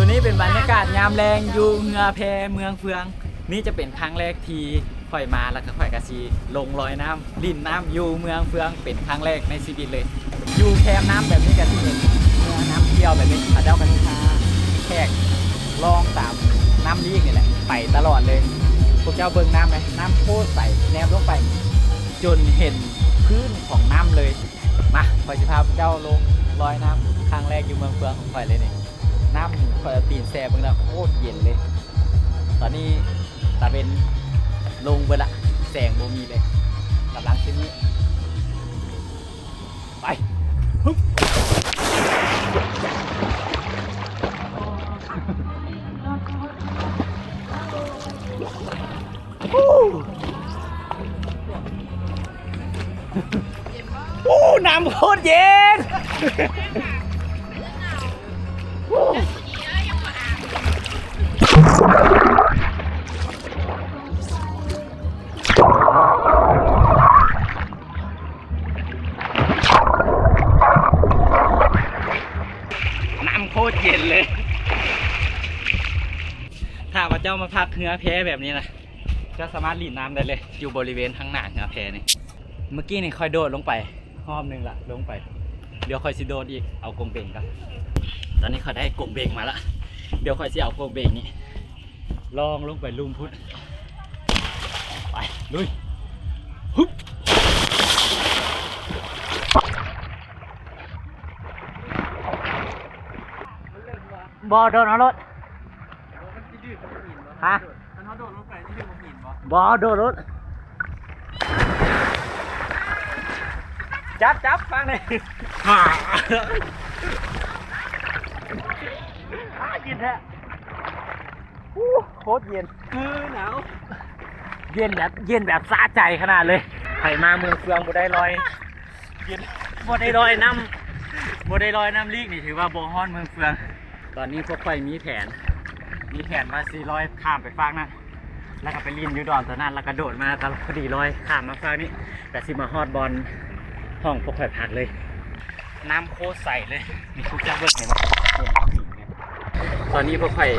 ນີ້ເປັນບັນຍາກາດຍາມແລງຢູ່ເຮືອແພເມືອງເຟືອງ. ນີ້ຈະເປັນຄັ້ງແລກທີ່ຂ້ອຍມາ ແລ້ວກໍຂ້ອຍກໍຊິລົງລອຍນ້ຳ ຫຼິ້ນນ້ຳຢູ່ເມືອງເຟືອງ ເປັນຄັ້ງແລກໃນຊີວິດເລີຍ. ຢູ່ແຄມນ້ຳແບບນີ້ກໍຊິເຫັນເຮືອນຳທ່ຽວແບບນີ້ ເຂົາເຈົ້າກໍຊິພາແຂກລ່ອງຕາມນ້ຳລີກນີ້ແຫຼະ ໄປຕະຫຼອດເລີຍ. ພວກເຈົ້າເບິ່ງນ້ຳໄໝ? ນ້ຳໂຄດໃສ ແນມລົງໄປຈົນເຫັນພື້ນຂອງນ້ຳເລີຍ. ມາ ຂ້ອຍຊິພາພວກເຈົ້າລົງລອຍນ້ຳຄັ້ງແລກຢູ່ເມືອງເຟືອງຂອງຂ້ອຍເລີຍນີ້. ນ້ຳນີ້ຂ້ອຍເອົາຕີນແຊ່ເບິ່ງແລ້ວ ໂຄດເຢັນເລີຍ. ຕອນນີ້ຕາເວັນລົງເບິດລະ ແສງບໍ່ມີເລີຍ ກຳລັງຊິມືດ. ໄປ ຮຶບ ໂອ້ ໂອ້ ນ້ຳໂຄດເຢັນ. ນ້ຳໂຄດເຢັນເລີຍ. ຖ້າວ່າເຈົ້າມາພັກເຮືອແພແບບນີ້ນະ ເຈົ້າສາມາດຫຼິ້ນນ້ຳໄດ້ເລີຍ ຢູ່ບໍລິເວນທາງໜ້າເຮືອແພນີ້. ເມື່ອກີ້ນີ້ຂ້ອຍໂດດລົງໄປຮອບໜຶ່ງລະ ລົງໄປ. ດຽວຂ້ອຍຊິໂດດອີກ ເອົາກົງເບັງກ່ອນ. ຕອນນີ້ຂ້ອຍໄດ້ກົງເບັງມາລະ. ດຽວຂ້ອຍຊິເອົາກົງເບັງນີ້ລ່ອງລົງໄປລຸ່ມພຸ້ນ. ໄປ ລຸຍ ຮຶບ. ບໍ່ ໂດດເອົາໂລດ. ຮະ? ຄັນເຮົາໂດດລົງໄປນີ້ຖືວ່າຫີນບໍ່? ບໍ່ ໂດດໂລດ. ຈັບ ຈັບ ຟັງນີ້. ເຢັນແທ້. ໂອ້ ໂຄດເຢັນ. ເອີ ໜາວ. ເຢັນແບບ ເຢັນແບບສະໃຈຂະໜາດເລີຍ. ໃຜມາເມືອງເຟືອງບໍ່ໄດ້ລອຍ ເຢັນ ບໍ່ໄດ້ລອຍນ້ຳ ບໍ່ໄດ້ລອຍນ້ຳລີກນີ້ ຖືວ່າບໍ່ຮອດເມືອງເຟືອງ. ຕອນນີ້ພວກຂ້ອຍມີແຜນ ມີແຜນວ່າຊິລອຍຂ້າມໄປຟາກນັ້ນ ແລ້ວກໍໄປຫຼິ້ນຢູ່ດອນຕົວນັ້ນ ແລ້ວກໍໂດດມາ ກໍພໍດີລອຍຂ້າມມາຟາກນີ້ ກໍຊິມາຮອດບ່ອນຫ້ອງພວກຂ້ອຍພັກເລີຍ. ນ້ຳໂຄດໃສເລີຍ ມີຄຸກຈັກເບິ່ງເຫັນບໍ່? ຕອນນີ້ພວກຂ້ອຍ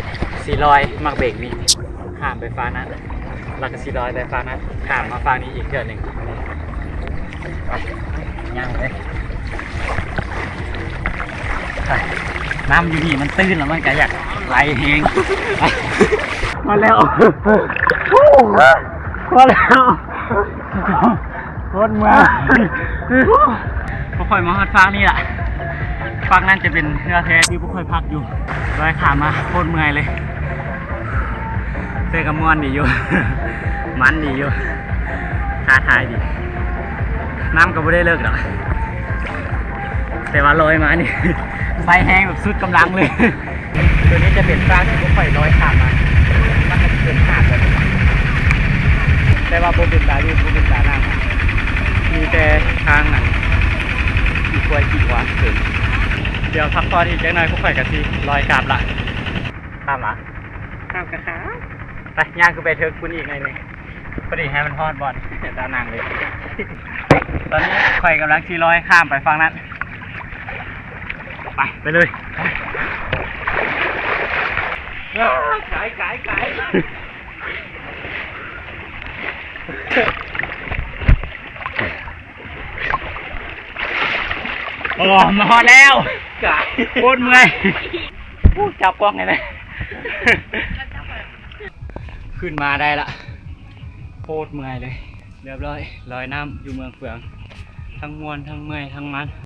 ຊິລອຍໝາກເບັງນີ້ຂ້າມໄປຟາກນັ້ນ ແລ້ວກໍຊິລອຍໄປຟາກນັ້ນ ຂ້າມມາຟາກນີ້ອີກເທື່ອໜຶ່ງ. ໄປ ຍ່າງເລີຍ. ນ້ຳຢູ່ນີ້ມັນຕື້ນແລ້ວ ມັນກໍຢາກໄຫຼແຮງ. ໄປ ຮອດແລ້ວ ຮອດແລ້ວ. ໂຄດເມື່ອຍ. ພວກຂ້ອຍມາຮອດຟາກນີ້ລະ ຟາກນັ້ນຈະເປັນເຮືອແພທີ່ພວກຂ້ອຍພັກຢູ່ ລອຍຂ້າມມາໂຄດເມື່ອຍເລີຍ ແຕ່ກໍມ່ວນດີຢູ່ ມັນດີຢູ່ ທ້າທາຍດີ. ນ້ຳກໍບໍ່ໄດ້ເລິກດອກ ແຕ່ວ່າລອຍມານີ້ ໃຊ້ແຮງແບບສຸດກຳລັງເລີຍ. ຕົວນີ້ຈະເປັນຟາກທີ່ພວກຂ້ອຍລອຍຂ້າມມາ ມັນກໍຈະເປັນຫາດແບບນີ້ ແຕ່ວ່າບໍ່ເປັນຕາຫຼິ້ນ ບໍ່ເປັນຕານ້ຳ ມີແຕ່ທາງນັ້ນ ຂີ່ຄວາຍຂີ່ຫວາເຖິງ. ດຽວພັກຜ່ອນອີກຈັກໜ້ອຍ ພວກຂ້ອຍກໍຊິລອຍກັບລະ. ຂ້າມລະ? ຂ້າມກໍຂ້າມ. ໄປ ຍ່າງຂຶ້ນໄປເທິງພຸ້ນອີກໜ້ອຍໜຶ່ງ ພໍດີໃຫ້ມັນຮອດບ່ອນຕານັ່ງເລີຍ. ຕອນນີ້ຂ້ອຍກຳລັງຊິລອຍຂ້າມໄປຝັ່ງນັ້ນ. ໄປ ໄປເລີຍ. ກາຍ ກາຍ ກາຍ. ໂອ້ ມາຮອດແລ້ວ. ກາຍ ໂຄດເມື່ອຍ. ອູ້ ຈັບກ້ອງໃຫ້ແດ່. ຂຶ້ນມາໄດ້ລະ ໂຄດເມື່ອຍເລີຍ. ລຽບຮ້ອຍ ລອຍນ້ຳຢູ່ເມືອງເຟືອງ ທັງມ່ວນ ທັງເມື່ອຍ ທັງມັນ.